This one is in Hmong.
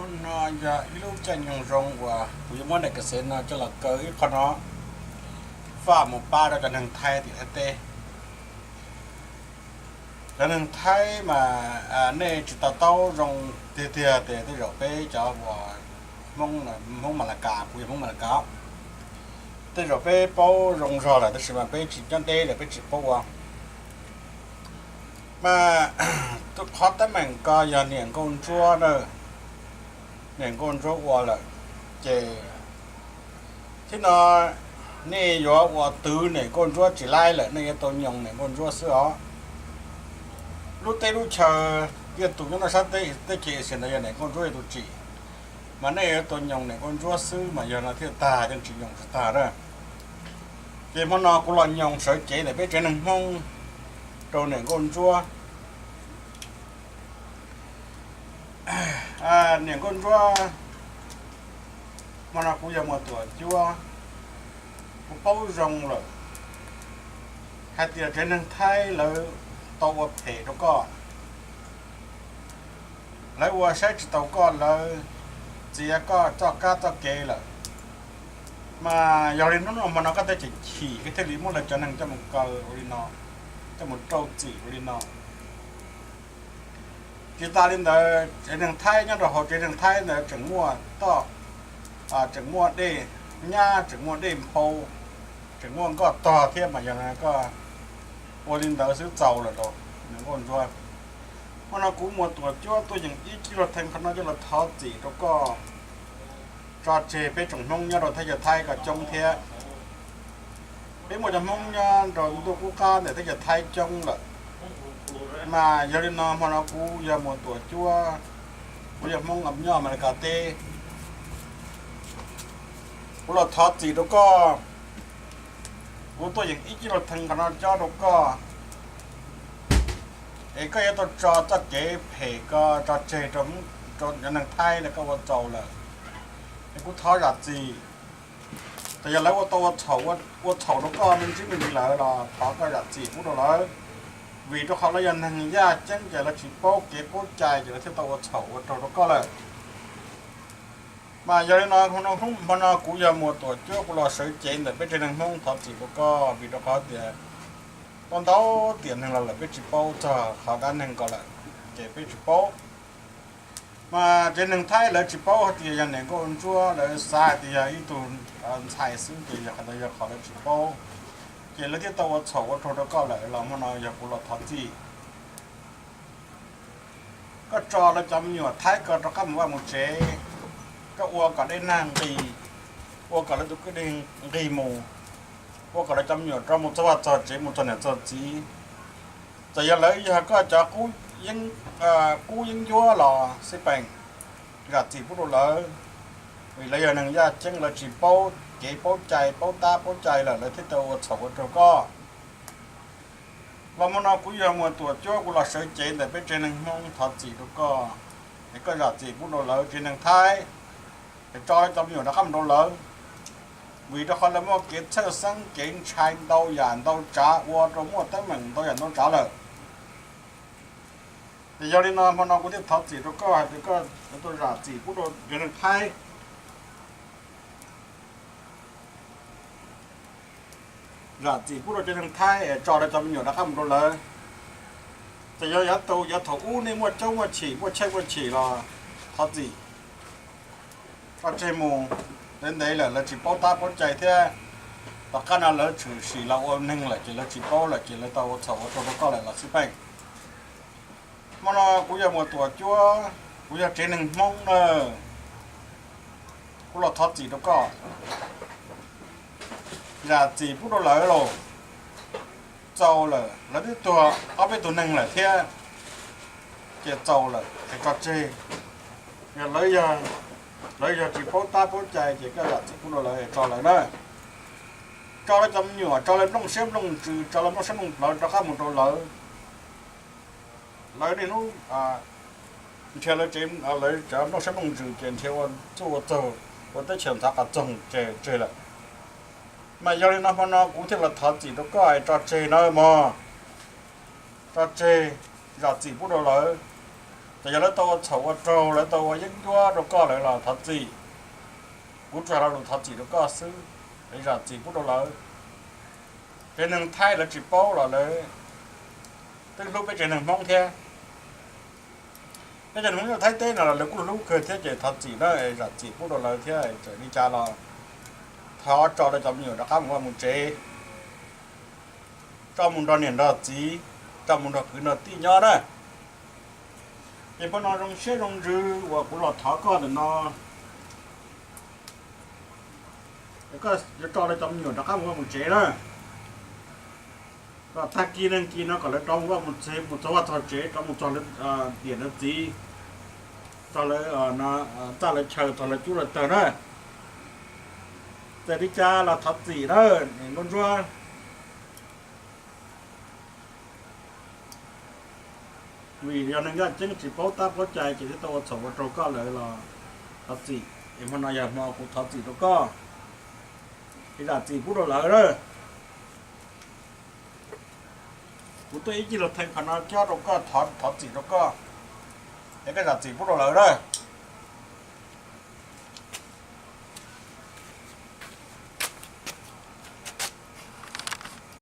No yog ib lub caij nyoog zoo uas kuv yuav muab daim ka xev no coj los kaw ib qho no faj mus pab rau cov neeg Thaib tim Thaib teb. Cov neeg Thaib mas nej tsis to taub zoo tiag tiag tias tej zaum peb cov uas Hmoob, Hmoob Malakas, kuv yog Hmoob Malakas, tej zaum peb paub zoo zog lawm tab sis mas peb tsis nyob deb lawm peb tsis paub ua. Mas qhov teeb meem ko yog niam nkauj ntsuab na, niam nkauj ntsuab ua lawm, ces thib no nej yuav ua twv niam nkauj ntsuab tsis laib lawm, nej yuav tau nyoos niam nkauj ntsuab xwb os. Lub teb lub chaw, tej tus nyob nram sab teb, teb chaws Asia ntawd yog niam nkauj ntsuab yog tus tsim, mas nej yuav tau nyoos niam nkauj ntsuab xwb mas yog no thiaj tag, yog tsis nyoos tsis tag na. Ces hmo no kuv los nyoos sawv cev ntawm peb tsev neeg Hmoob rau niam nkauj ntsuab. Niam nkauj ntsuab, hmo no kuv yog Muas Tuam Cuab, kuv paub zoo lawm hais tias tsev neeg Thaib lawv tau ua phem rau koj, lawv ua saib tsis taus koj, lawv txiav koj txoj kab txoj kev lawm. Mas yog li hnub no hmo no koj thiaj chim chim, koj thiaj li muab lawv cov neeg coj mus kaw ua li no, coj mus rau txim ua li no. Tsis tas li ntawd, tsev neeg Thaib nyob rau hauv tsev neeg Thaib ntawd tseem muaj toj, tseem muaj dej nyab, tseem muaj dej nphau, tseem muaj nkoj tog thiab, mas yog koj ua li ntawd xwb txaus lawm los niam nkauj ntsuab. Hmo no kuv Muas Tuam Cuab tuaj yeem ib kis lus theej qhov no coj los thov txim rau koj, tso tseg peb tsoom Hmoob nyob rau teb chaws Thaib ko coob thiab. Peb muaj cov Hmoob nyob rau ntuj qub qab ntawm teb chaws Thaib coob lawm. Mas yog li no hmo no kuv yog Muas Tuam Cuab, kuv yog Hmoob nyob Amelikas teb, kuv los thov txim rau koj. Kuv tuaj yeem ib kis lus theej qhov no cob rau koj, es koj yuav tau tso txoj kev phem ko tso tseg rau cov neeg Thaib no, koj ua txaus lawm. Es kuv thov zam txim. Txawm yog lawv ua tau ua txhaum, ua txhaum rau koj me ntsis me ntsis lawm los thov koj zam txim pub rau lawv, vim rau qhov lawv yog neeg yaj ceeb ces lawv tsis paub kev paub cai ces lawv thiaj tau ua txhaum ua raug rau koj lawm. Mas yog li no, hmo no kuv yog Muas Tuam Cuab, kuv los sawv cev ntawm peb tsev neeg Hmoob thov txim rau koj, vim rau qhov tias tau ntau tiam neeg los lawm peb tsis paub txog qhov dab neeg ko lawm, ces peb tsis paub. Mas tsev neeg Thaib lawv tsis paub hais tias yog niam nkauj ntsuab, lawv xav hais tias yog ib tug ntxhais xwb, ces yog qhov ntawd yog qhov lawv tsis paub, ces lawv thiaj tau ua txhaum ua raug rau koj lawm los hmo no yog kuv los thov txim. Koj tso lawv cov me nyuam Thaib ko rov qab mus vaj mus tsev, koj ua kom dej nag nqis, ua kom lawv tus kwj deg nqig mus, ua kom lawv cov me nyuam rov mus txog vaj txog tsev mus txog niam txog txiv. Txawm yog lawv yog koj cov qub yeeb ncuab los xij peem, zam txim pub rau lawv, vim lawv yog neeg yaj ceeb lawv tsis paub kev paub cai paub tab paub cai lawm lawv thiaj tau ua txhaum ua raug koj. Los hmo no kuv yog Muas Tuam Cuab, kuv los sawv cev ntawm peb tsev neeg Hmoob thov txim rau koj, es koj zam txim pub rau lawv tsev neeg Thaib, es tso lawv cov me nyuam rov qab mus rau lawv, vim rau qhov lawv muaj kev txhawj xeeb kev ntshai ntau yam ntau tsav ua rau muaj teeb meem ntau yam ntau tsav lawm. Ces yog li no hmo no kuv thiaj thov txim rau koj hais tias koj yuav tau zam txim pub rau tsev neeg Thaib, zam txim pub rau tsev neeg Thaib es tso lawv cov me nyuam rov qab mus rau lawv. Txawm yog yav tau yav thaum ub nej muaj coob muaj chim muaj cheej muaj chim los thov txim, tso tseg mus. Ntev ntev lawm lawv tsis paub tab paub cai thiab, tom qab no lawv tshwm sim los ua neeg lawm ces lawv tsis paub lawm ces lawv tau ua txhaum ua rau rau koj lawm los xij peem. Hmo no kuv yog Muas Tuam Cuab, kuv yog tsev neeg Hmoob na, kuv los thov txim rau koj, zam txim pub rau lawv los txaus lawm, lawv twb tuag ob peb tug neeg lawm thiab, ces txaus lawm es tso tseg. Yog lawv, lawv yog tsis paub tab paub cai ces koj zam txim pub rau lawv es tso lawv na, tso lawv cov me nyuam, tso lawv nplooj siab nplooj ntsws, tso lawv nplooj siab nplooj plawv rov qab mus rau lawv. Lawv niaj hnub nrhiav lawv tsev, lawv cov nplooj siab nplooj ntsws ces nrhiav ua txuj ua txaug ua teb chaws ntxhov qas txoog tseg lawm. Mas yog li no hmo no kuv thiaj los thov txim rau koj es tso tseg nawb mog, tso tseg, zam txim pub rau lawv. Txawm yog lawv tau ua txhaum ua raug, lawv tau ua yeeb ncuab rau koj lawm los thov txim. Kuv tsuas hais lo lus thov txim rau koj xwb, es zam txim pub rau lawv. Tsev neeg Thaib lawv tsis paub los lawv twb hlub peb tsev neeg Hmoob thiab. Peb tsev neeg Hmoob nyob Thaib teb no los lawv kuj hlub kawg thiab, ces thov txim na, zam txim pub rau lawv thiab. Txawm li cas los thov tso rau cov me nyuam rov qab mus vaj mus tsev, tso mus nrog niam nrog txiv, tso mus nrog kwv nrog tij nyob na. Ces hmo no zoo siab zoo ntsws uas kuv los thov koj ntawm no, koj yuav tso rau cov me nyuam rov qab mus vaj mus tsev na. Kom tag kis neeg kis no kom lawv rov mus vaj mus tsev, mus txog vaj txog tsev, rov mus txog lawv niam lawv txiv, txog lawv txaj lawv chaw, txog lawv cub lawv tawg na. Txawm li cas los thov txim na, Nkauj Ntsuab. Vim yog neeg yaj ceeb tsis paub tab paub cai ces thiaj tau ua txhaum ua raug koj lawm los thov txim. Es hmo no yog hmo kuv thov txim rau koj, es zam txim pub rau lawv na. Kuv tuaj ib cig lug theej qhov no cob rau koj, thov txim rau koj, es koj zam txim pub rau lawv na.